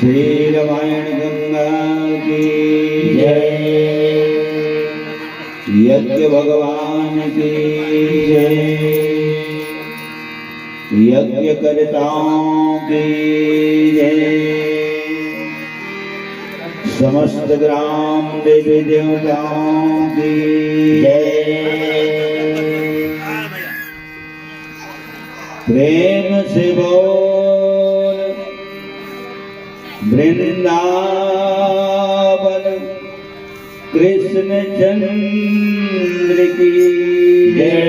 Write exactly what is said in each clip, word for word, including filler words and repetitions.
श्री रामायण गंगा की जय। यज्ञ भगवान की जय। यज्ञकर्ताओं की जय। समस्त ग्राम देवी देवताओं की जय। प्रेम से बोल वृंदावन कृष्ण चंद्र की जय।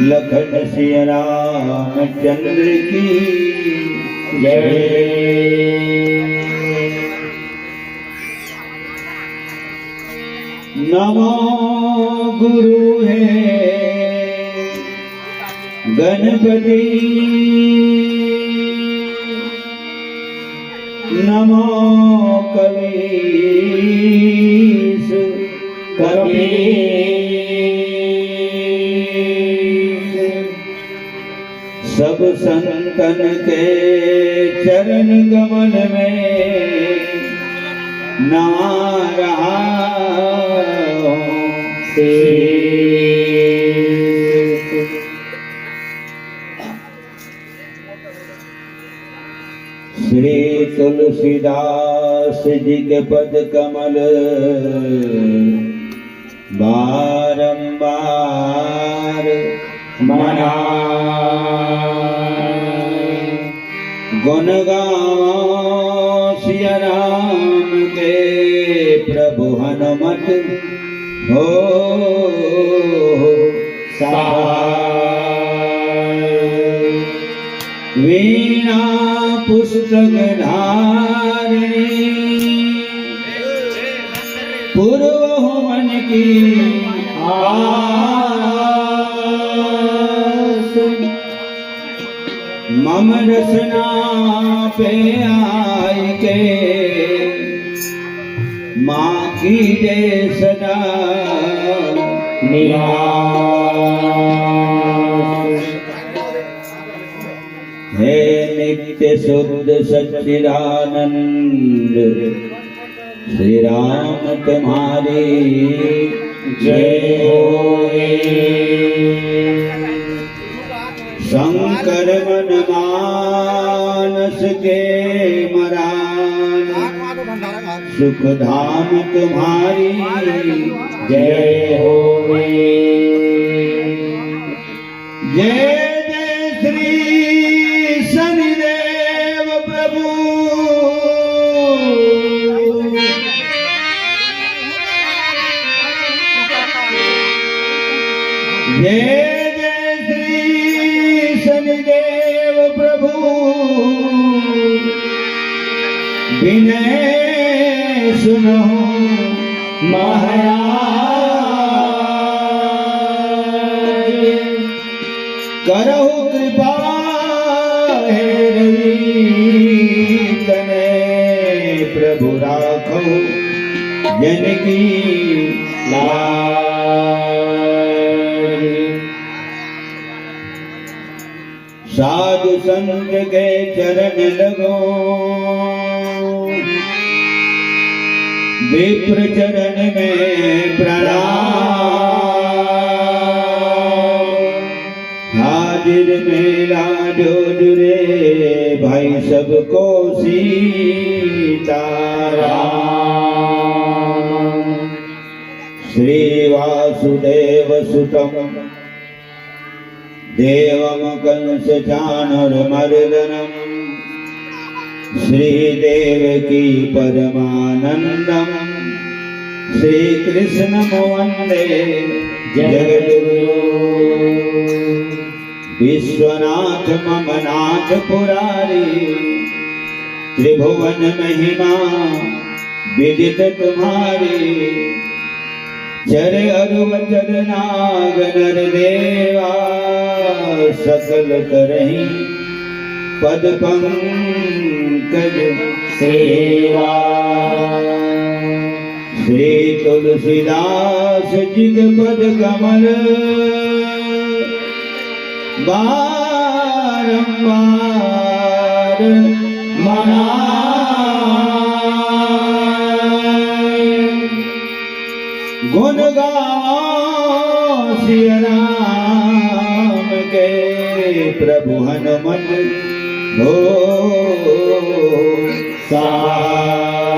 लखन सिया रामचंद्र की जय। नमो गुरु हे गणपति, नमो कवीश कपीश। सब संतन के चरण कमल में नवा रहा हूँ शीश। श्री तुलसीदास जी के पद कमल बारंबार मनाए। गुण गावो सिया राम के, प्रभु हनुमत हो सहाय। वीणा पुस्तक धारिणी, पुरवहु मन की आस। मम रसना पे आय के, माँ कीजे सदा निवास। हे नित्य शुद्ध सच्चिदानंद, श्री राम तुम्हारी जय होवे। शंकर मन मानस के मरान, सुख धाम तुम्हारी जय होवे। जय जय श्री शनिदेव प्रभु। जय जय श्री शनिदेव प्रभु। विनय सुनहु महाराज, करहु कृपा हे रवि तनय, प्रभु राखहु जन की लाज। साधु संत के चरण लगो, विप्र चरण में प्रणाम। हाजिर मेला जो जुरे, भाई सबको सीताराम। श्री वासुदेव सुतम देवम कंस चाणूर मर्दनम। श्री देवकी परमानंदम। श्री कृष्णम वंदे जगद्गुरु। विश्वनाथ मम नाथ पुरारी। त्रिभुवन महिमा विदित तुम्हारी। चर अरु अचर नाग नर देवा, सकल करही पद पंकज सेवा। श्री तुलसीदास जी के पद कमल बारंबार मनाए। गुण गावा सिया राम के, प्रभु हनुमत हो सहाय।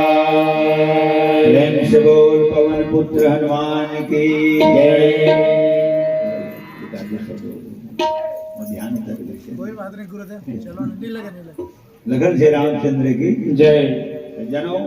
प्रेम से बोल पवन पुत्र हनुमान की जय। ध्यान कर लीजिए। कोई बात नहीं गुरुदेव, चलो, नहीं लगे, नहीं लगे। लखन से रामचंद्र की जय। जनो।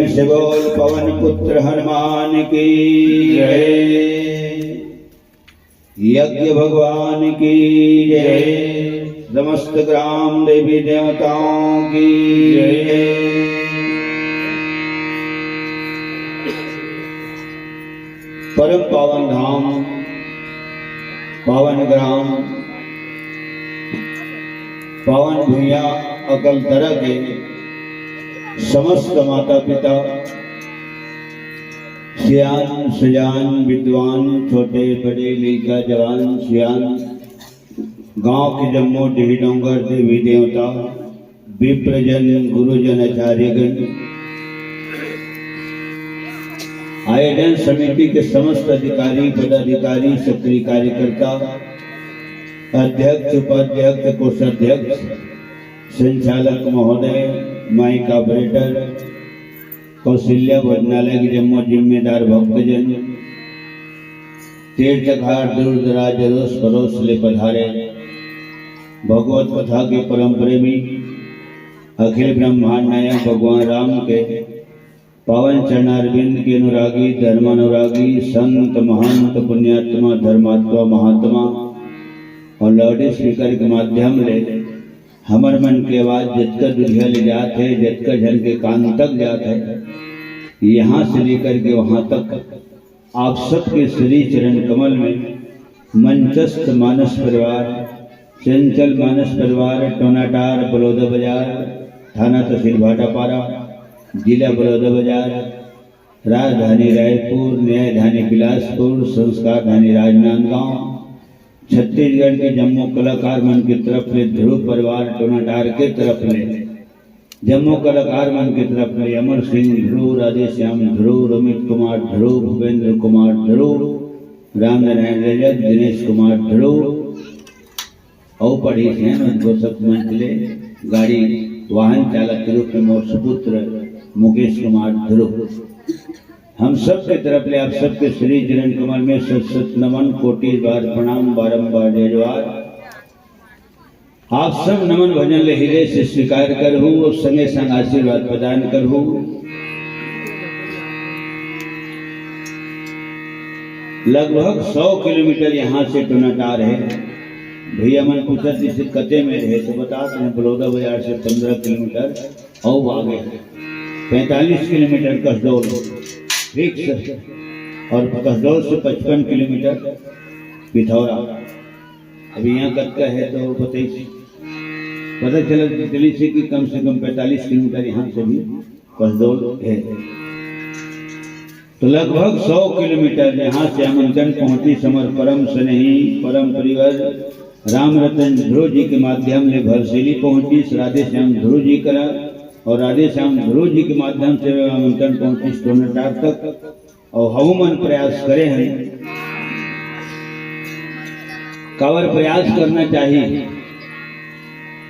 से बोल पवन पुत्र हनुमान की जय। यज्ञ भगवान की जय। समस्त ग्राम देवी देवताओं की जय। परम पावन धाम, पावन ग्राम, पावन भुइयां अकलतरा के समस्त माता पिता, सियान सयान, विद्वान, छोटे बड़े, लइका जवान सियान, गांव के जम्मो डीह डोंगर देवी देवता, विप्रजन, गुरुजन, आचार्यगण, आयोजन समिति के समस्त अधिकारी, पदाधिकारी, सक्रिय कार्यकर्ता, अध्यक्ष, उपाध्यक्ष, कोषाध्यक्ष, संचालक महोदय, माइक ऑपरेटर, कौशल्या भोजनालय के जम्मो जिम्मेदार भक्तजन, तीर्थ घाट दूर दराज अरोस परोस ले पधारे, भगवत कथा के परम प्रेमी, अखिल ब्रह्मांड नायक भगवान राम के पावन चरणारविंद के अनुरागी, धर्मानुरागी, संत, महंत, पुण्यात्मा, धर्मात्मा, महात्मा और लाउड स्पीकर के माध्यम ले हमर मन के आवाज जतका दुरिहा ले जात हे, जतका झन के कान तक जात हे, यहाँ से लेकर के वहाँ तक आप सबके श्री चरण कमल में मंचस्थ मानस परिवार, चंचल मानस परिवार, टोनाटार, बलौदा बाजार, थाना तहसील भाटापारा, जिला बलौदा बाजार, राजधानी रायपुर, न्यायधानी बिलासपुर, संस्कारधानी राजनांदगांव, छत्तीसगढ़ के जम्मो कलाकार मन के तरफ ले, ध्रुव परिवार टोनाटार के तरफ ले, जम्मो कलाकार मन के तरफ ले अमर सिंह ध्रुव, राधेश्याम ध्रुव, रमित कुमार ध्रुव, भूपेंद्र कुमार ध्रुव, रामनारायण रजक, दिनेश कुमार ध्रुव, अउ पढ़ी से उनको सब मंच ले गाड़ी वाहन चालक के रूप में मोर सुपुत्र मुकेश कुमार ध्रुव। हम सबके तरफ ले आप सबके श्री चरण कमल में सत सत नमन, कोटि बार प्रणाम, बारंबार जय जोहार। आप सब नमन भजन ले हृदय से स्वीकार करहु और संगे संग आशीर्वाद प्रदान करहु। लगभग सौ किलोमीटर यहाँ से टोनाटार है। भैया मन पूछत जैसे कते में रहे तो बतात रहे, बलौदा बाजार से पन्द्रह किलोमीटर और आगे है, पैंतालीस किलोमीटर कसडोल फिक्स, और कसडोल से पचपन किलोमीटर पिथौरा। अभी यहाँ कतका है तो बताइए, पता चला चली से कि कम से कम पैंतालीस किलोमीटर यहाँ से भी कसडोल है। तो लगभग सौ किलोमीटर यहाँ से हमन जन पहुँची, समर परम स्नेही, परम प्रियवर राम रतन ध्रुव जी के माध्यम ले भरसेली पहुँची, राधे श्याम ध्रुव जी करा, और राधे श्याम ध्रुव जी के माध्यम से हमन जन पहुँची टोनाटार तक। और हमू मन प्रयास करे हैं। काबर प्रयास करना चाहिए,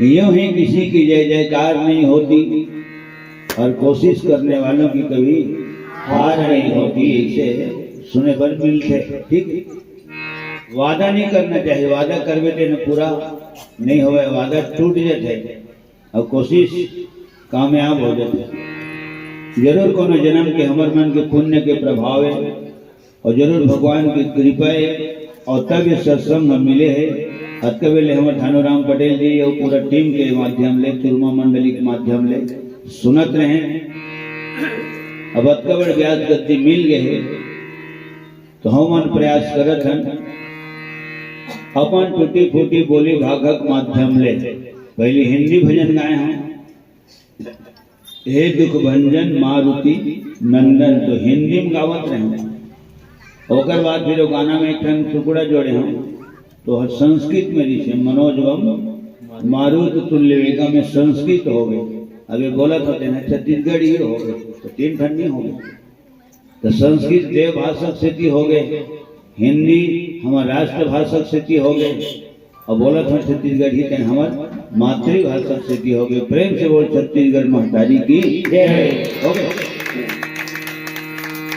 यूं ही किसी की जय जयकार नहीं होती और कोशिश करने वालों की कभी हार नहीं होती। ऐसे सुने बर मिलते, ठीक है? वादा नहीं करना चाहिए, वादा करबे ते न पूरा नहीं होवे, वादा टूट जाते। अउ कोशिश कामयाब हो जाथे। जरूर कोनो जन्म के हमर मन के पुण्य के प्रभाव हे अउ जरूर भगवान के कृपा हे अउ तब ये सत्संग ह मिले हे। अतका बेले हमर धानूराम पटेल जी अउ पूरा टीम के माध्यम ले, चुरमा मंडली के माध्यम ले सुनत रहे। अब अतका बड़ ब्यास गद्दी मिल गए हे, तो हमन प्रयास करत हन अपन टूटी फूटी बोली भाखा के माध्यम ले। पहले हिंदी भजन गाए हन, हे दुख भंजन मारुति नंदन, तो हिंदी में गावत रहे। ओकर बाद फिर वो गाना में एक ठन टुकड़ा जोड़े हन, तो हर संस्कृत में जैसे मनोजवम मारुत तुल्य वेगम में संस्कृत हो गए। अब ये बोलत होते ना छत्तीसगढ़ी हो गए, तो तीन ठन नहीं हो गए। तो संस्कृत देव भाषा के सेती हो गए, हिंदी हमर राष्ट्रभाषा के सेती हो गए, अउ बोलत हन छत्तीसगढ़ी, तेन हमर मातृभाषा के सेती हो गए। प्रेम से बोल छत्तीसगढ़ महतारी की जय। हो गए।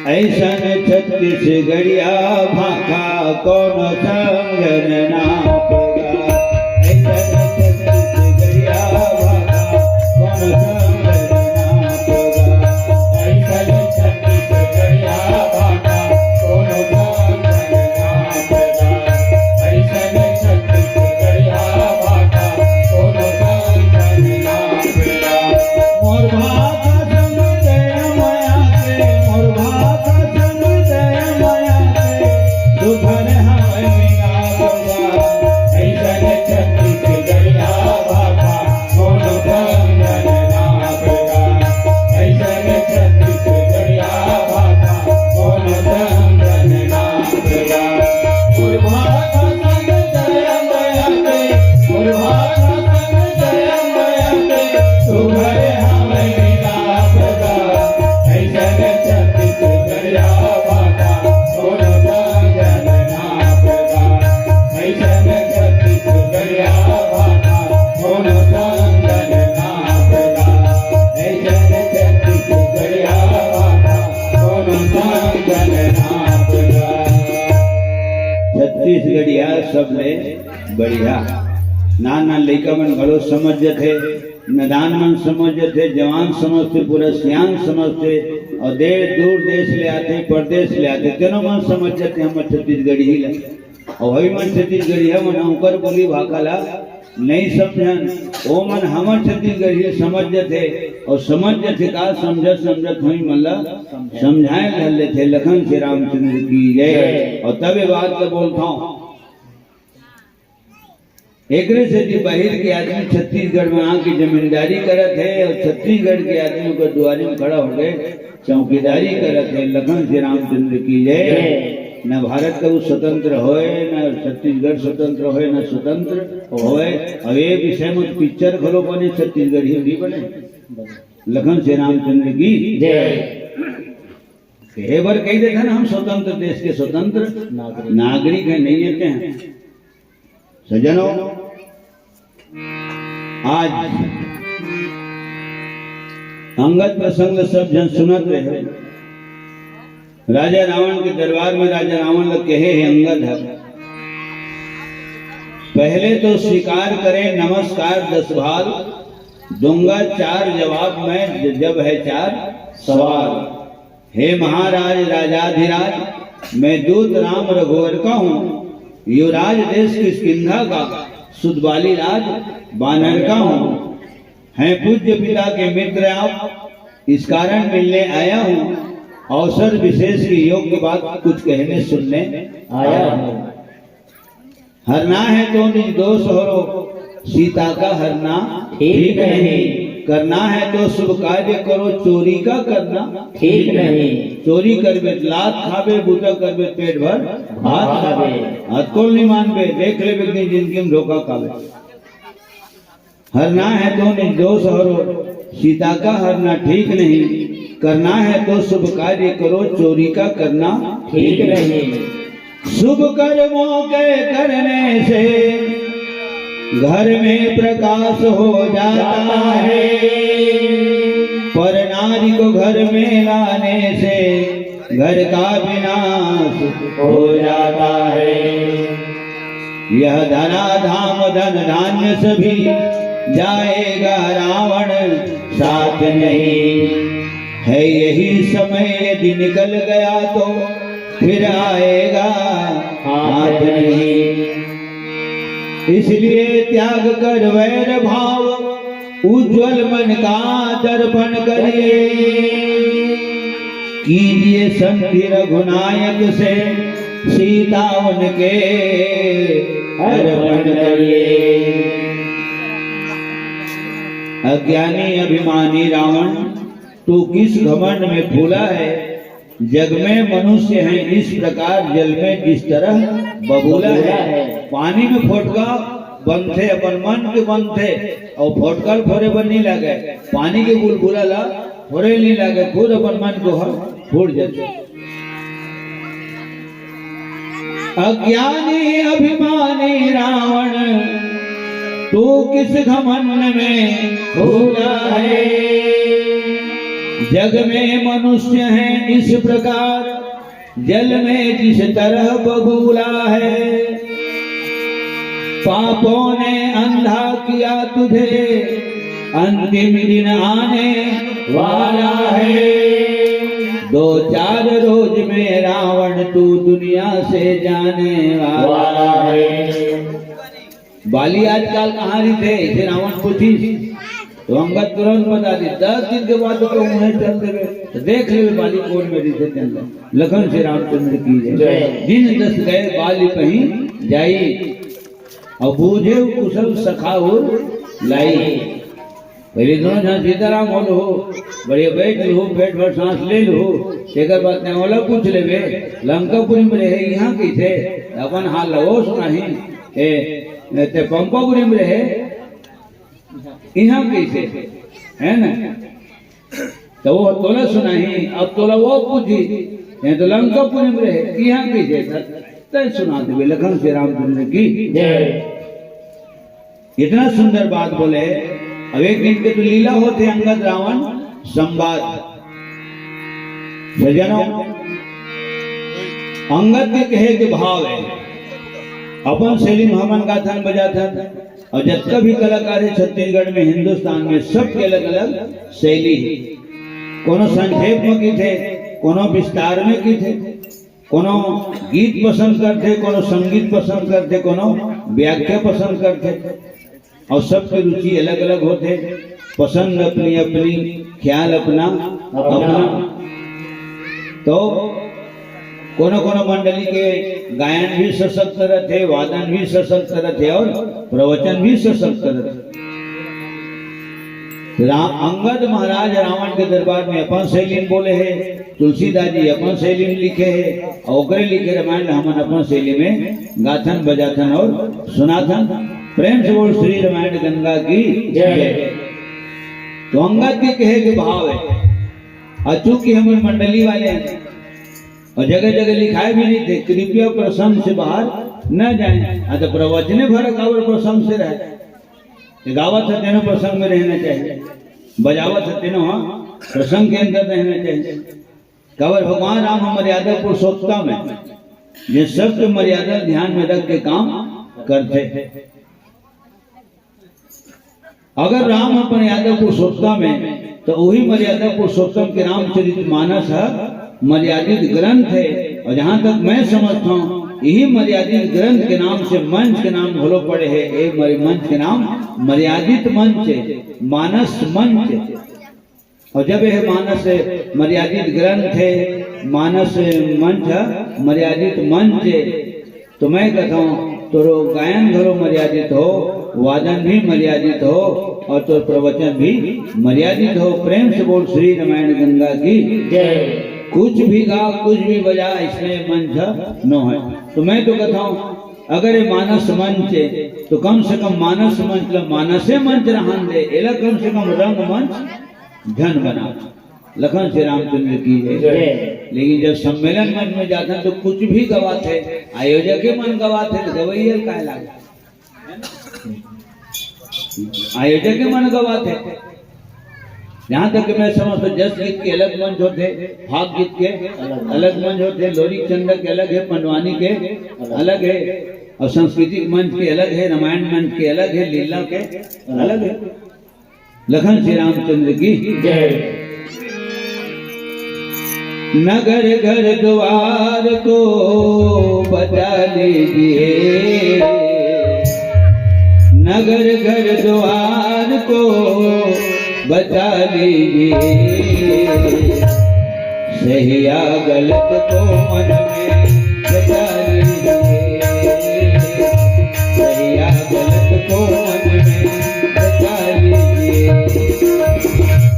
ऐसन छत्तीसगढ़िया भाखा कौन संग में ना होगा। ऐसन छत्तीसगढ़िया भाखा कौन संग में ना होगा। ऐसन बढ़िया। नान नान लइका मन घलो समझ जथे, नदान मन समझ जथे, जवान समझथे, पूरा सियान समझथे, अउ देश दूर देश ले आथे, परदेश ले आथे, तेनो मन समझ जथे हमर छत्तीसगढ़ी ला। अउ हवी मन छत्तीसगढ़िया मन ओकर बोली भाखा ला नइ समझन, ओ मन हमर छत्तीसगढ़ी समझ जथे, अउ समझ जथे का समझत समझत हवी मन ला समझाए धर लेथे। लखन श्री रामचंद्र की जय। अउ तब ये बात ला बोलथौं, एकरे सेती बाहिर के आदमी छत्तीसगढ़ में आके जमींदारी करत हे अउ छत्तीसगढ़ के आदमी ओकर दुआरी में खड़ा होके चौकीदारी करत हे। लखन श्री रामचंद्र की जय। जय। न भारत का वो स्वतंत्र होय, न छत्तीसगढ़ स्वतंत्र होय, न स्वतंत्र होय। अब ये विषय में पिक्चर घलो बने, छत्तीसगढ़ी भी बने। लखन श्री रामचंद्र की जय। कहे बर कही देथे ना, हम स्वतंत्र देश के स्वतंत्र नागरिक। नागरिक हैं, नहीं लेते हैं। सज्जनों, आज अंगद प्रसंग सब झन सुनत रहे। राजा रावण के दरबार में राजा रावण ला कहे हे अंगद ह, पहले तो स्वीकार करे नमस्कार दस भाल, दूंगा चार जवाब मैं ज-, जब है चार सवाल। हे महाराज राजाधिराज, मैं दूत राम रघुवर का हूँ, युवराज देश किष्किंधा का, सुत बाली राज बानर का हूँ। हैं पूज्य पिता के मित्र आप, इस कारण मिलने आया हूँ, अवसर विशेष की योग्य बात कुछ कहने सुनने आया हूँ। हरना है तो निज दोष हरो, सीता का हरना ठीक नहीं। करना है तो शुभ कार्य करो, चोरी का करना ठीक नहीं। चोरी करबे त लात खाबे, बूता करबे त पेट भर भात खाबे। अतकोल नहीं मानबे, देख लेबे कि जिंदगी में धोखा खाबे। हरना है तो निज दोष हरो, सीता का हरना ठीक नहीं। करना है तो शुभ कार्य करो, चोरी का करना ठीक नहीं। शुभ कर्मों के करने से घर में प्रकाश हो जाता है, पर नारी को घर में लाने से घर का विनाश हो जाता है। यह धरा धाम धन धान्य सभी जाएगा, रावण साथ नहीं। है यही समय यदि निकल गया तो फिर आएगा हाथ नहीं। इसलिए त्याग कर वैर भाव, उज्जवल मन का दर्पण करिए। कीजिए संधि रघुनायक से, सीता उनके अर्पण करिए। अज्ञानी अभिमानी रावण, तू किस घमंड में फूला है? जग में मनुष्य हैं इस प्रकार, जल में जिस तरह बबूला है। पानी में फोटका बनथे, अपन मन के बनथे, अउ फोटका ल फोरे बर नहीं लागे, पानी के बुलबुला ला फोरे नहीं लागे, खुद अपन मन को हर फूट जाथे। अज्ञानी अभिमानी रावण, तू किस घमंड में फूला है? जग में मनुष्य हैं इस प्रकार, जल में जिस तरह बबूला है। पापों ने अंधा किया तुझे, अंतिम दिन आने वाला है। दो चार रोज में रावण तू दुनिया से जाने वाला है। बाली आजकल कहाँ रहिथे, इसे रावण पूछिस, तो अंगद तुरंत बता दी, दस दिन के बाद तो मुँहे चल देवे, तो देख लेवे बाली कोन में रहिथे तेन ला। लखन श्री रामचंद्र की जय। जय। दिन दस गए बाली पहीं जाई, अउ बूझे कुशल सखा ओर लाई। पहले दोनों झन सीताराम होल हो, बढ़िया बैठ लो, पेट भर सांस ले लो, तेकर बाद ने ओला पूछ लेवे, लंकापुरी में रहे, यहाँ कइसे? अपन हाल ला ओ सुनाही, ए, ए, ते पंपापुरी में रहे, यहाँ कइसे? है ना? तो वो तोला सुनाही, अब तोला वो पूछी, ये तो लंकापुरी में रहे, यहाँ कइसे? तय सुना देवे, लखन श्री रामचंद्र की जय। इतना सुंदर बात बोले। अब एक दिन के तो लीला होथे अंगद रावण संवाद। सज्जनों, अंगद के कहे के भाव है, अपन शैली में हमन गाथन बजाथन। अउ जतका भी कलाकार हे छत्तीसगढ़ में, हिंदुस्तान में, सबके अलग-अलग शैली हे। कोनो संक्षेप में कहिथे, कोनो विस्तार में कहिथे, कोनो गीत पसंद करथे, कोनो संगीत पसंद करथे, कोनो व्याख्या पसंद करथे। अउ सबके रुचि अलग-अलग होथे, पसंद अपनी-अपनी, ख्याल अपना-अपना। तो कोनो-कोनो मंडली के गायन भी सशक्त रथे, वादन भी सशक्त रथे अउ प्रवचन भी सशक्त रथे। रा-, अंगद महाराज रावण के दरबार में अपन शैली में बोले हे, तुलसीदास जी अपन शैली में लिखे हे, अउ ओकरे लिखे रामायण ल हमन अपन शैली में गाथन, बजाथन अउ सुनाथन। प्रेम से बोल श्री रामायण गंगा की जय। जय। तो अंगद के कहे के भाव हे, अउ चूंकि हमन मंडली वाले हन अउ जगह-जगह लिखाय भी रहिथे, कृपया प्रसंग से बाहर न जाएं। हाँ, तो प्रवचने भर काबर प्रसंग से रहय? ये गावत हे तेनो प्रसंग में रहना चाहिए, बजावत हे तेनो, हाँ, प्रसंग के अंदर रहना चाहिए। काबर भगवान राम ह मर्यादा पुरुषोत्तम हे, जे सबके मर्यादा ध्यान में रख के काम करथे। अगर राम अपन मर्यादा पुरुषोत्तम हे, तो वही मर्यादा पुरुषोत्तम के रामचरित मानस ह मर्यादित ग्रंथ हे। अउ जहाँ तक मैं समझथंव, यही मर्यादित ग्रंथ के नाम से मंच के नाम घलो पड़े हे। ए मर-, मंच के नाम मर्यादित मंच हे, मानस मंच हे। अउ जब यह मानस मर्यादित ग्रंथ हे, मानस मंच ह मर्यादित मंच हे, तो मैं कथंव, तोरो गायन घलो मर्यादित हो, वादन भी मर्यादित हो अउ तोर प्रवचन भी मर्यादित हो। प्रेम से बोल श्री रामायण गंगा की जय। कुछ भी गा, कुछ भी बजा, अइसने मंच ह नोहे। तो मैं तो कथंव, अगर ये मानस मंच हे, तो कम से कम मानस मंच ला मानसे मंच रहन दे, एला कम से कम रंगमंच झन बना। लखन श्री रामचंद्र की जय। जय। लेकिन जब सम्मेलन मंच में जाथन तो कुछ भी गवाथे, आयोजके मन गवाथे, तो गवइया ल काय लागे? आयोजके मन गवाथे। जहाँ तक कि मैं समझथंव, जस गीत के अलग मंच होथे, फाग गीत के अलग मंच होथे, लोरिक चंदा के अलग हे, पंडवानी के अलग हे, अउ सांस्कृतिक मंच के अलग हे, रामायण मंच के अलग हे, लीला के अलग हे। लखन श्री रामचंद्र की जय। नगर घर द्वार को बचा लीजिए, नगर घर द्वार को बचा लीजिए, सही या गलत को मन में जचा लीजिए, सही या गलत को मन में बचा लीजिए।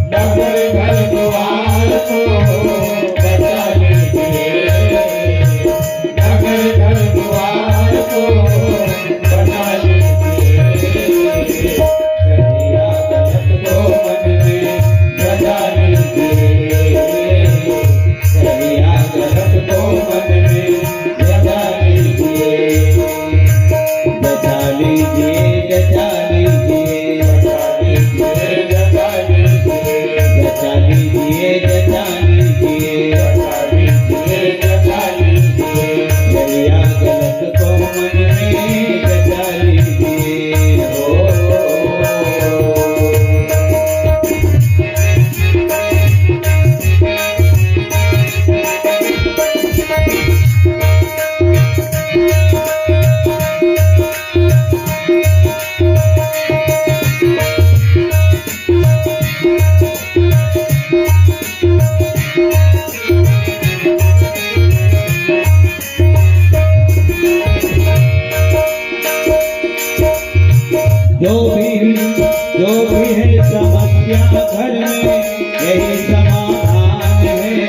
नगर घर द्वार को बचा लीजिए, नगर घर द्वार को बचा लीजिए। सही या गलत को मन में जचा लीजिए, सही या गलत को मन में जचा लीजिए। जचा लीजिए, जचा लीजिए, जचा लीजिए, जचा लीजिए, जचा लीजिए, जचा लीजिए, जचा लीजिए, जचा लीजिए। सही या गलत को मन में जचा लीजिए। ओ, ओ, ओ, ओ। जो भी, जो भी है समस्या घर में, यही समाधान है।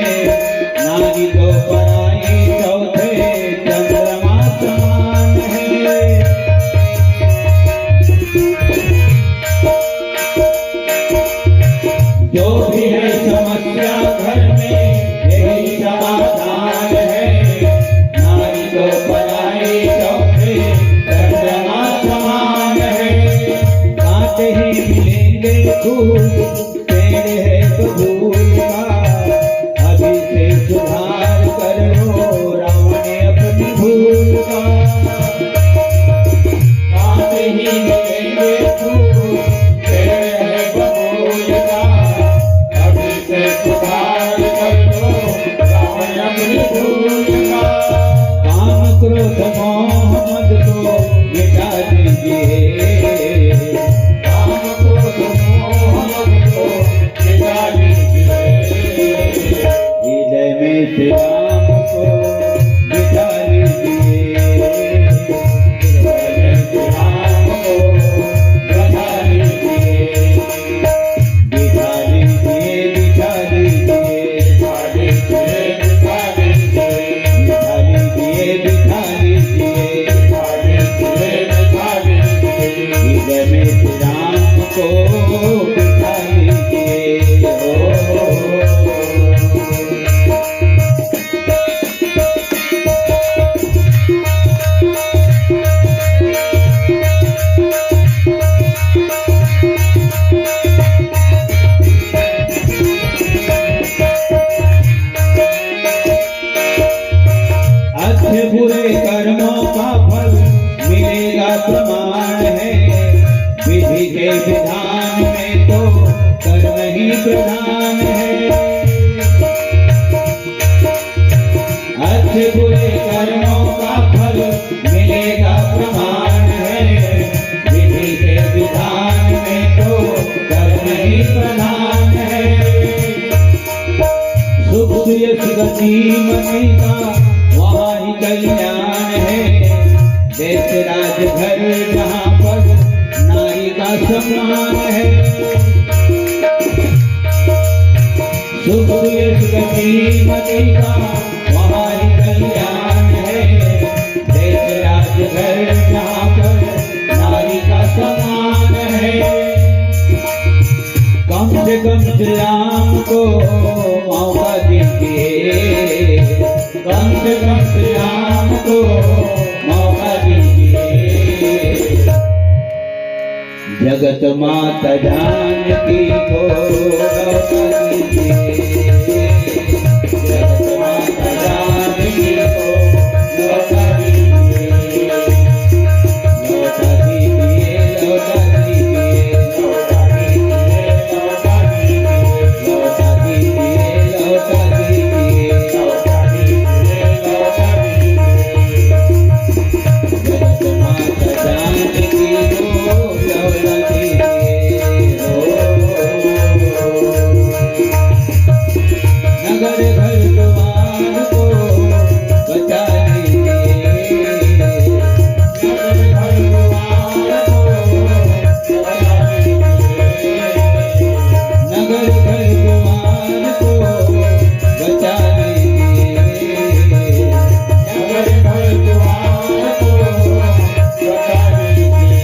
नारी तो पराई, चौथे चंद्रमा समान है। जो भी है समस्या घर में, यही समाधान है। नारी तो पराई, चौथे चंद्रमा समान है। साथ ही मिलेंगे खूब, पेड़ है बबूल का, अभी से सुधार कर लो रावण अपनी भूल का। में श्री राम को बिठा लीजिए हो। अच्छे बुरे कर्मों का फल मिलेगा प्रमाण है। विधि के विधान में तो कर्म ही प्रधान है। अच्छे बुरे कर्मों का फल मिलेगा प्रमाण है। विधि के विधान में तो कर्म ही प्रधान है। सुख सुयश गति मति का वहाँ ही कल्याण है। जैसे राजघर जहाँ पर नारी का सम्मान है। सुख सुयश गति मति का वहाँ ही कल्याण है। जैसे राजघर जहाँ पर नारी का सम्मान है। कम से कम श्री राम को मौका दीजिए, कम से कम श्री राम को मौका दीजिए। जगत माता जानकी को लौटा दीजिए। जगत माता जानकी को लौटा दीजिए। लौटा दीजिए, लौटा दीजिए, लौटा दीजिए, लौटा दीजिए। लौटा दीजिए, लौटा दीजिए, लौटा दीजिए, लौटा दीजिए। जगत माता जानकी को लौटा दीजिए हो। नगर घर द्वार को बचा लीजिए। नगर घर द्वार को बचा लीजिए। नगर घर द्वार को बचा लीजिए। नगर घर द्वार को बचा लीजिए।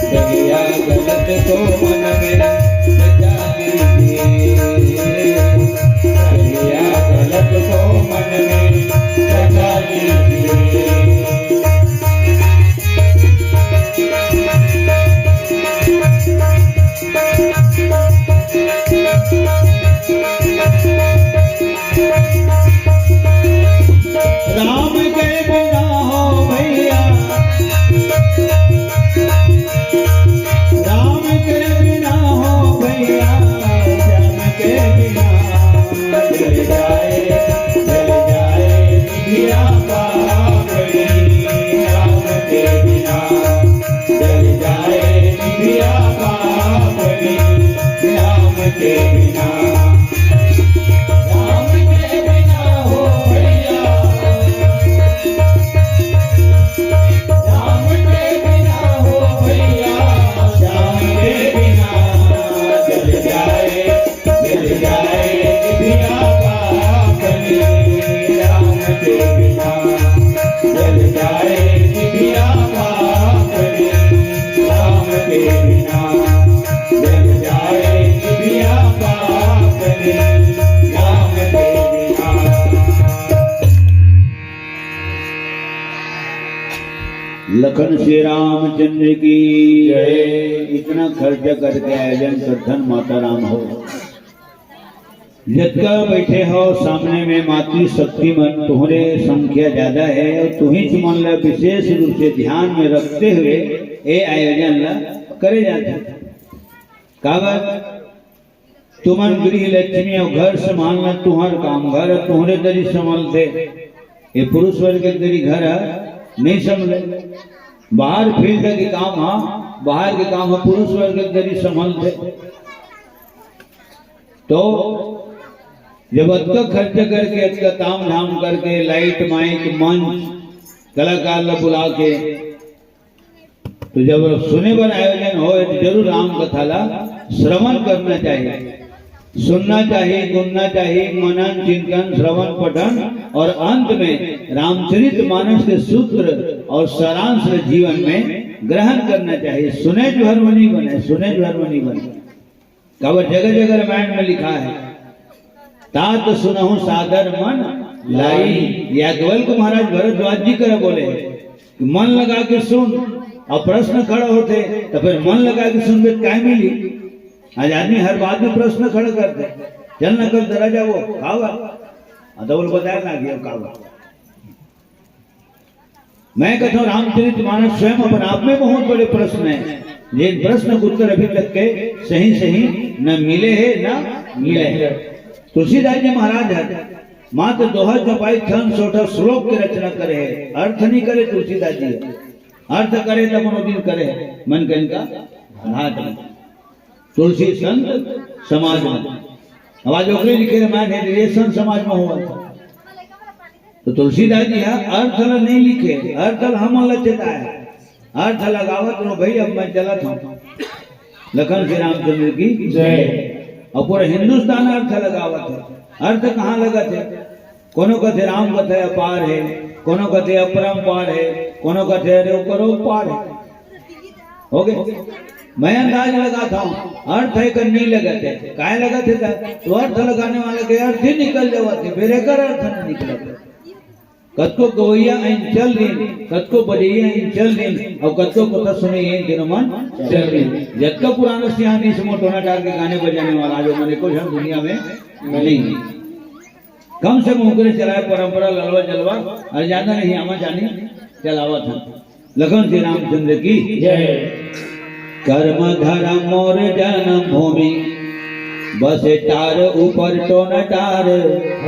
दरिया गलत को मन में बचा लीजिए। दरिया गलत को मन में बचा लीजिए। राम के बिना हो भैया, राम के बिना हो भैया, श्याम के बिना जल जाए, जल जाए निधिया पापनी। राम के बिना जल जाए निधिया पापनी। राम के बिना, राम के बिना हो भैया, राम के बिना हो भैया, श्याम के बिना जल जाए, जल जाए निधिया पापनी। राम के बिना जल जाए निधिया पापनी। राम के बिना जल जाए निधिया पापनी। राम के बिना। लखन श्री रामचंद्र की जय। इतना खर्चा करके आयोजन करथन माता राम हो। जतका बैठे हो सामने में मातृशक्ति मन, तुहरे संख्या ज्यादा है और तुहिच मन ला विशेष रूप से ध्यान में रखते हुए ए आयोजन ला करे जाथे। काबर तुमन गृह लक्ष्मी अउ घर संभालना तुहर काम, घर तुहरे दरी संभलथे। ये पुरुष वर्ग के दरी घर ह नहीं संभले। बाहर फील्ड के काम ह, बाहर के काम ह पुरुष वर्ग के दरी संभलथे। तो जब अतका खर्च करके, अतका ताम झाम करके, लाइट, माइक, मंच, कलाकार ला बुला के, तो जब सुने बर आयोजन होय, तो जरूर राम कथा ला श्रवण करना चाहिए, सुनना चाहिए, गुनना चाहिए, मनन, चिंतन, श्रवण, पठन और अंत में रामचरित मानस के सूत्र और सारांश ला जीवन में ग्रहण करना चाहिए। सुने जो हरमनी बने, सुने जो हरमनी बने। काबर जगह जगह रामायण में लिखा है, "तात सुनहु सादर मन लाई।" याज्ञवल्क्य महाराज भरद्वाज जी करा बोले कि मन लगा के सुन, अउ प्रश्न खड़ा होथे, त फेर मन लगा के सुनबे त काय मिली? आज आदमी हर बात में प्रश्न खड़ा करथे, "चल ना, कल दरा जाबो, का बात?" अउ तो बोल, "बताए ना गया, का बात?" मैं कहता हूँ, रामचरित मानस स्वयं अपन आप में बहुत बड़े प्रश्न है, जिन प्रश्न के उत्तर अभी तक के सही सही न मिले है, न मिले है। तुलसीदास जी महाराज है, मात्र दोहा चौपाई छंद सोरठा श्लोक के रचना करे है, अर्थ नहीं करे तुलसीदास जी। अर्थ करे तब कोनो दिन करे है, मन के इनका घात में। तुलसी संत समाज में। अब आज ओकरे लिखे रामायण है, ये संत समाज में हुआ था। तो तुलसीदास जी ह अर्थ ल नहीं लिखे, अर्थ ल हमन ल चेताए। अर्थ लगावत रहो भाई, अब मैं चलत हूँ। लखन श्री रामचंद्र की जय। अउ पूरा हिंदुस्तान अर्थ लगावत है। अर्थ कहाँ लगत है? कोनो कथे राम कथा अपार है, कोनो कथे अपरंपार है, कोनो कथे अरे ओकरो पार है। हो गए? मैं अंदाज लगात हूँ, अर्थ एकर नहीं लगत है। काय लगत है त? तो अर्थ लगाने वाला के अर्थ ही निकल जावत है, फेर एकर अर्थ नहीं निकलत है। कतको गवैया अइन चल दिन, कतको बजैया अइन चल दिन, अउ कतको कथा सुनैया अइन दिन मन चल दिन। जतका पुराना सियान इस मोटोना डाल के गाने बजाने वाला आज मने को झन दुनिया में नहीं। कम से कम ओकरे चलाए परंपरा ललवा जलवा, अउ ज्यादा नहीं आमा जानी चलावत है। लखन श्री रामचंद्र की जय। कर्म धर्म मोर जन्म भूमि, बस टार ऊपर टोन टार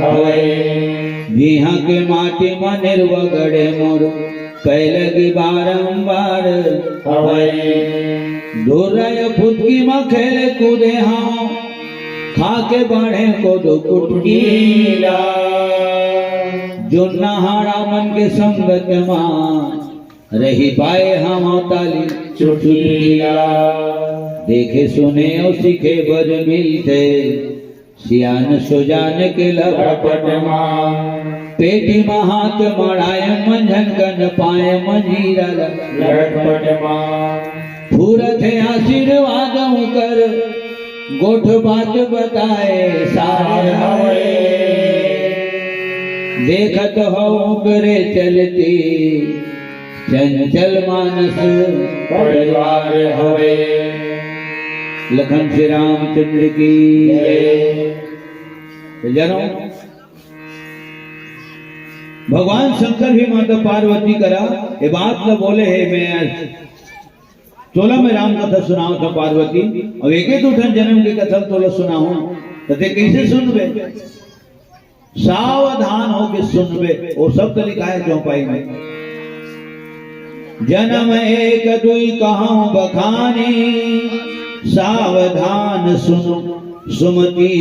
हवय। जिहाँ के माटी म नेरवा गड़े मोर पैलगी बारंबार हवय। धुर्रा फुदकी म खेले कूदे हँव, खा के बाढ़े कोदो कुटकी ला। जुन्ना हाड़ा मन के संगत म रहि पाए हँव ताली चुटकी ला। देखे सुने अउ सीखे बर मिलथे सियान सुजान के लपट मा। पेटी म हाथ मड़ाए मंझन कन पाए मंजीरा ला। लटपट मा। फुरत हे आशीर्वाद ओकर, गोठ बात बताए सार हवय। देखत हव ओकरे चलती, चंचल मानस परिवार हवे। लखन श्री रामचंद्र की जय। तो जनो, भगवान शंकर भी माता पार्वती करा ये बात न बोले है, मैं तोला मैं राम कथा सुनावत हँव पार्वती, अब एक एक दो ठन जन्म के कथा तोला सुनाहूँ, तो ते कैसे सुनबे? सावधान होके सुनबे, वो शब्द लिखा है चौपाई में। जन्म एक दुई कहूँ बखानी, सावधान सुन सुमति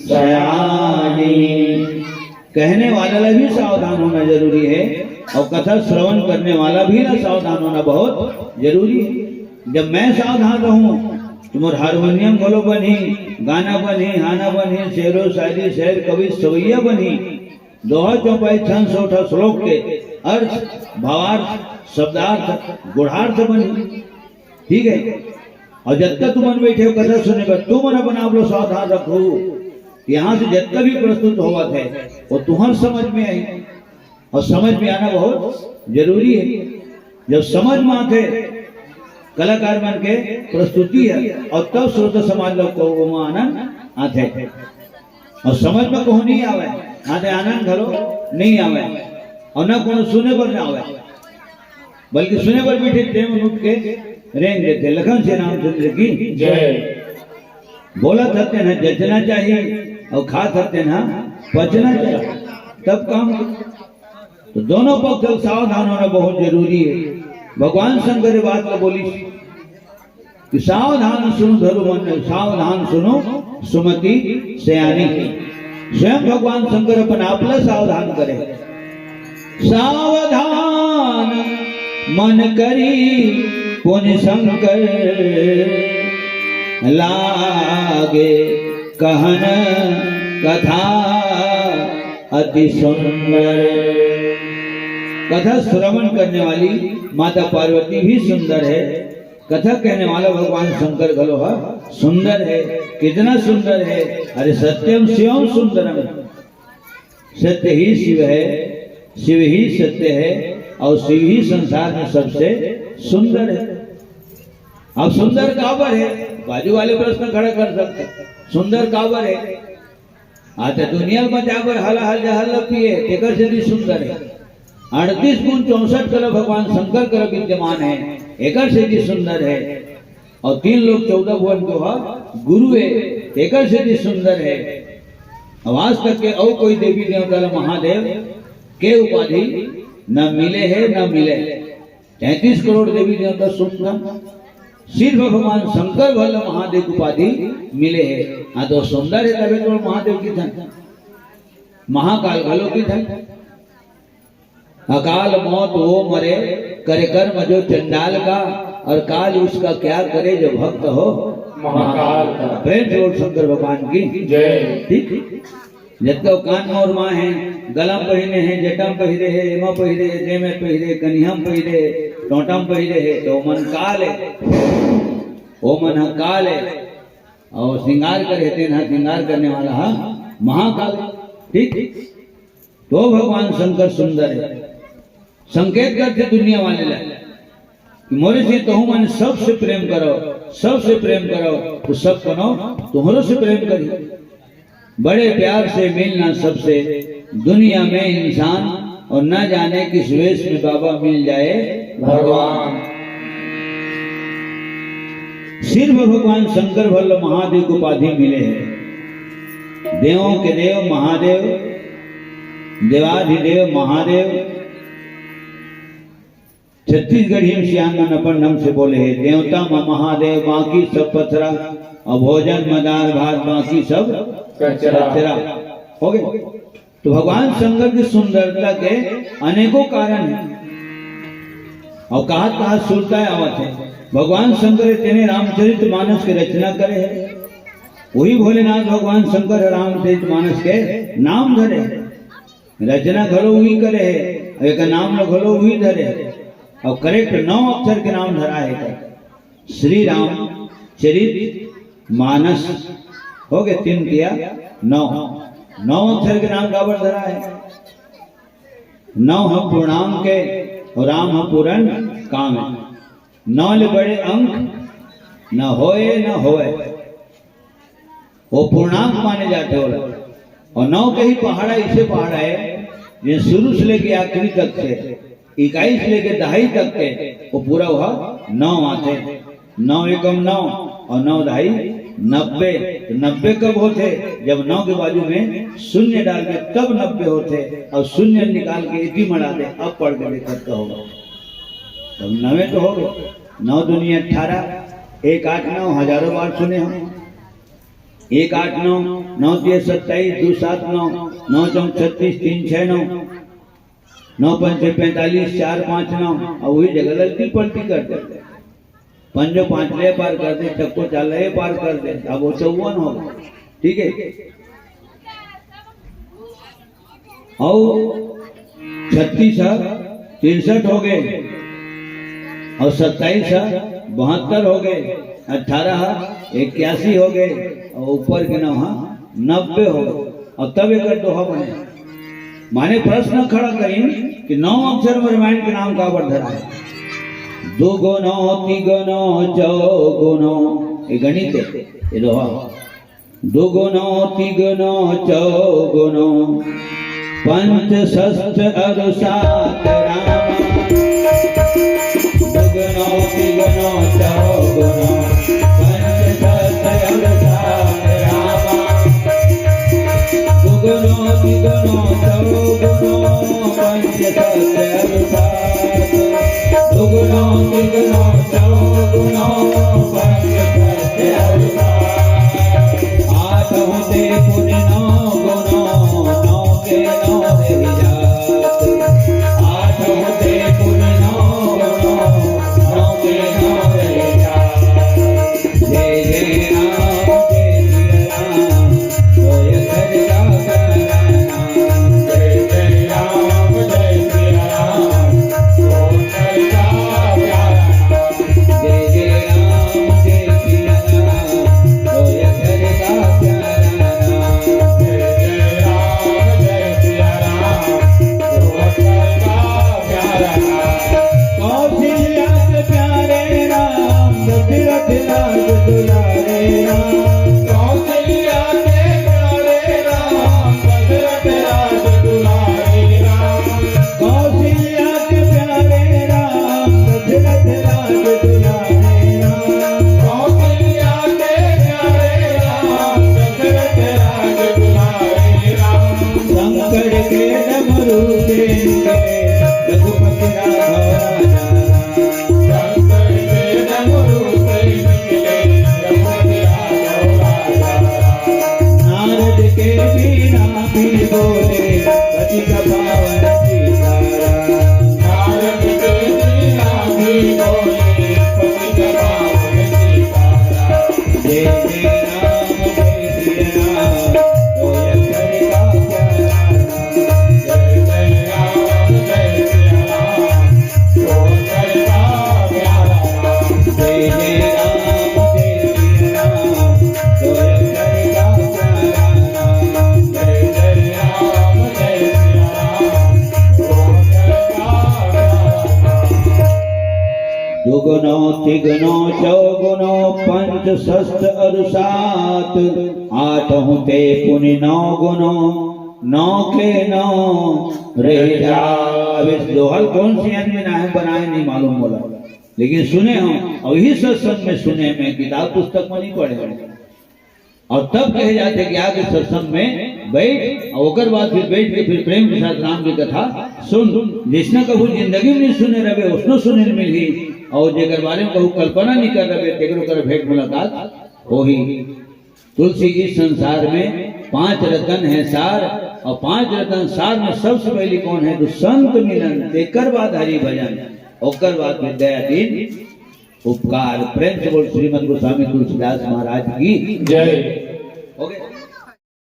सयानी। कहने वाला ला भी सावधान होना जरूरी है और कथा श्रवण करने वाला भी ना सावधान होना बहुत जरूरी है। जब मैं सावधान रहूं तो मोर हारमोनियम घलो बनही, गाना बनही, हाना बनही, शेरो शायरी, शेर कवि सवैया बनही। दोहा चौपाई छंद सोरठा श्लोक के अर्थ, भावार्थ, शब्दार्थ, गूढ़ार्थ बनही। ठीक है, और जतका तुमन बैठे हो कथा सुने बर, तुमन अपन आप लो सावधान रखो। यहाँ से जतका भी प्रस्तुत होवत है वो तुहर समझ में आई, और समझ में आना बहुत जरूरी है। जब समझ में आथे कलाकार मन के प्रस्तुति है और तब श्रोता समाज लोग को वो आनंद आथे। और समझ में कहूँ नहीं आवे, आते आनंद घलो नहीं आवे और न कोनो सुने बर ना आवे, बल्कि सुने बर बैठे टेम उठ के रेंग देथे। लखन श्री रामचंद्र की जय। बोलत हते ना जचना चाहिए और खात हते ना पचना चाहिए, तब काम। तो दोनों पक्ष से सावधान होना बहुत जरूरी है। भगवान शंकर ये बात को बोली कि सावधान सुनो धर्म मन, सावधान सुनो सुमति सयानी। स्वयं भगवान शंकर अपन आप ला सावधान करे। सावधान मन करी पुनि शंकर, लागे कहन कथा अति सुंदर। कथा श्रवण करने वाली माता पार्वती भी सुंदर है, कथा कहने वाला भगवान शंकर घलो ह सुंदर है। कितना सुंदर है? अरे, सत्यम शिवम सुंदरम। सत्य ही शिव है, शिव ही सत्य है और शिव ही संसार में सबसे सुंदर है। अब सुंदर काबर है, बाजू वाले प्रश्न खड़ा कर सकते हैं, सुंदर काबर है? अच्छा, दुनिया ल बचाए बर हलाहल जहर ल पिए, तेकर सेती सुंदर हे। अड़तीस गुण चौसठ कला भगवान शंकर करा विद्यमान हे, एकर सेती सुंदर हे। अउ तीन लोक चौदह भुवन के ओहा गुरु हे, तेकर सेती सुंदर हे। अउ आज तक के अउ कोई देवी देवता ल महादेव के उपाधि न मिले हे, न मिले। तैंतीस करोड़ देवी देवता सुंदर, सिर्फ भगवान शंकर भर ल महादेव के उपाधि मिले हे। हाँ, तो सुंदर हे तभे तो महादेव कहिथन, महाकाल घलो कहिथन। अकाल मौत वो मरे, करे कर्म जो चंडाल का, और काल उसका क्या करे जो भक्त हो महाकाल का। प्रेम से बोल शंकर भगवान की जय। ठीक। जतका कान म ओरमाए हे, गला म पहिरे हे, जटा म पहिरे हे, एमा पहिरे हे, दे म पहिरे, कनिहा म पहिरे, टोंटा म पहिरे हे, तो ओमन काल हे, ओमन ह काल हे। अउ श्रृंगार करे हे, तेन ह श्रृंगार करने वाला ह महाकाल हे। ठीक? तो भगवान शंकर सुंदर हे, संकेत करथे दुनिया वाले ला कि मोरे से तहू मन सबसे प्रेम करो, सबसे प्रेम करो, तो सब कोनो तुहरो से प्रेम करी। बड़े प्यार से मिलना सबसे, दुनिया में इंसान, और न जाने किस वेश में बाबा मिल जाए भगवान। सिर्फ भगवान शंकर भर ल महादेव के उपाधि मिले हे। देवों के देव महादेव, देवाधिदेव महादेव। छत्तीसगढ़ी में सियान मन अपन ढंग से बोले हे, देवता म महादेव, बाकी सब पथरा, अउ भोजन म दार भात, बाकी सब कचरा। कचरा। हो गे। तो भगवान शंकर के सुंदरता के अनेकों कारण हे। अउ कहात कहात सुरता आवत हे। भगवान शंकर तेने रामचरित मानस के रचना करे हे। वही भोलेनाथ भगवान शंकर ह रामचरित मानस के नाम धरे हे। रचना घलो उही करे हे, अउ एकर नाम ल घलो उही धरे हे। अउ correct नौ अक्षर के नाम धरा हे एकर। श्री राम चरित मानस। हो गे तीन तिया नौ। नौ अक्षर के नाम काबर धरा हे? नौ ह पूर्णांक हे अउ राम ह पूर्ण काम हे। नौ ले बड़े अंक न होए, न होए। वो पूर्णांक माने जाथे ओला। अउ नौ के ही पहाड़ा अइसे पहाड़ा हे, जे शुरू से लेके आखिरी तक के, इकाई से लेके दहाई तक के, वो पूरा वह नौ आथे। नौ एकम नौ अउ नौ दहाई नब्बे। तो नब्बे कब होथे? जब नौ के बाजू में शून्य डालबे, तब नब्बे होथे। अउ शून्य निकाल के एती मड़ा दे, अब पढ़ के देखत का होगा। तब नवे तो हो गे। नौ दूनी अट्ठारह, एक आठ नौ हजारों बार सुने हम। एक आठ नौ, नौ तिया सत्ताईस, दो सात नौ, नौ चौक छत्तीस, तीन छह नौ, नौ पंचे पैंतालीस, चार पाँच नौ। अब वही जगह ललती पलटी कर दे, पंजो पाँच ले पार कर दे, चक्को चार ले पार कर दे, अब वो चौवन हो। ठीक है, अउ छत्तीस ह तिरसठ हो गे, अउ सत्ताईस ह बहत्तर हो गे, अट्ठारह ह इक्यासी हो गे, अउ ऊपर के नौ ह नब्बे हो गे। अउ तब एकर दोहा बने। माने प्रश्न खड़ा करिन कि नौ अक्षर में रामायण के नाम काबर धरा हे? दुगुनो तिगुनो चौगुनो, ये गणित हे, ये दोहा। दुगुनो तिगुनो चौगुनो पंच षष्ठ अरु सात रामा। दुगुनो तिगुनो चौगुनो पंच षष्ठ अरु सात रामा। दुगुनो तिगुनो चौगुनो पंच षष्ठ अरु सात। दुगुनो तिगुनो चौगुनो पंच षष्ठ अरु सात। आठ होते पुन नौ गुनो, नौ के नौ रहि जात। आठ होते पुन नौ गुनो, नौ के नौ रहि जात। जय जय राम, जय सिया राम, दो अक्षर का प्यारा नाम। जय जय राम, जय सिया राम, दुगुनो तिगुनो चौगुनो पंच षष्ठ अरु सात, आठ होते पुनि नौ गुनो, नौ के नौ रह जा। अब इस दोहल कौन सी अंग में नाहे बनाए नहीं मालूम बोला, लेकिन सुने हम, और यही सत्संग में सुने, मैं किताब पुस्तक में नहीं पढ़े हूँ। और तब कहे जाते कि आके सत्संग में बैठ, और ओकर बाद फिर बैठ के फिर प्रेम के साथ राम की कथा सुन। जिसने कहू जिंदगी में नहीं सुने रहे, उसने सुने मिलही, और जेकर बारे में कहू कल्पना नहीं कर रहे, तेकरो कर भेंट मुलाकात होही। तुलसी इस संसार में पांच रतन है सार, और पांच रतन सार में सबसे पहली कौन है? तो संत मिलन, तेकर बाद हरि भजन, ओकर बाद विद्या दीन उपकार। प्रेम से बोल श्रीमद गोस्वामी तुलसीदास महाराज की जय। हो गया?